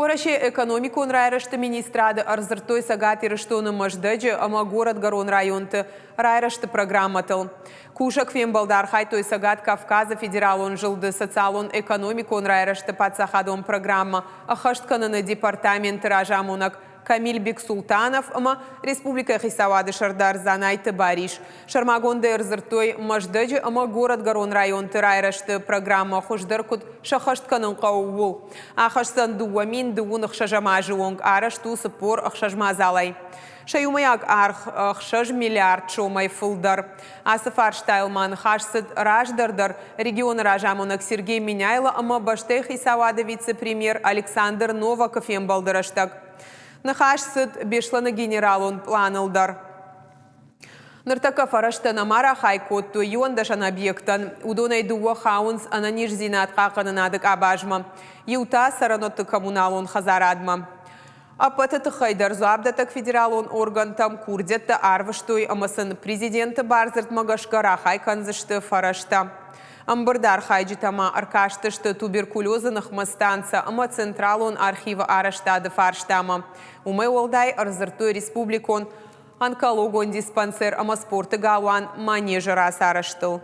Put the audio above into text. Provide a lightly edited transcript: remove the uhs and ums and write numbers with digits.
Уӕрӕсейы экономикон райрӕзты министрады ӕрдзырдтой Цӕгат Ирыстоны Мӕздӕджы ӕмӕ Горӕтгӕрон районты райрӕзты программӕтыл. Кусӕг фембӕлды архайдтой Цӕгат Кавказы федералон зылды социалон-экономикон райрӕзты паддзахадон программӕ ӕххӕст кӕныны департаменты разамонӕг Камиль Бексултанов ӕмӕ республикӕйы хицауады сӕрдар Дзанайты Барис. Сӕрмагондӕй ӕрдзырдтой Мӕздӕджы ӕмӕ Горӕтгӕрон районты райрӕзты программӕ хуыздӕр куыд сӕххӕст кӕнын хъӕуы, ууыл. Ахӕсдзӕн 2026 азы онг арӕзт у 46 мадзалӕй. Сӕ иумӕйаг аргъ 6 миллиард сомӕй фылдӕр. Ацы фарстайыл ма ныхас цыд раздӕр дӕр регионы разамонӕг Сергей Меняйло ӕмӕ бӕстӕйы хицауады вице-премьер Александр Новакы фембӕлды рӕстӕг. Ныхас цыд Беслӕны генералон пъланыл дӕр. Ныртӕккӕ фӕрӕзтӕ нӕма рахай кодтой иуӕндӕсӕн объектӕн. Уыдонӕй дыууӕ хауынц ӕнӕниздзинад хъахъхъӕнынады къабазмӕ, иу та цӕрӕнуӕтты коммуналон хӕдзарадмӕ. Ӕппӕты тыххӕй дӕр дзуапдӕттӕг федералон органтӕм курдиӕттӕ арвыстой ӕмӕ сын президенты бардзырдмӕ гӕсгӕ рахай кӕндзысты фӕрӕзтӕ. Ӕмбырды архайджытӕ ма ӕркастысты туберкулезы ныхмӕ станцӕ ӕмӕ централон архивы арӕзтады фарстамӕ. Уымӕй уӕлдай ӕрдзырдтой республикон онкологон диспансер ӕмӕ спорты галуан Манеж-ы рацарӕзтыл.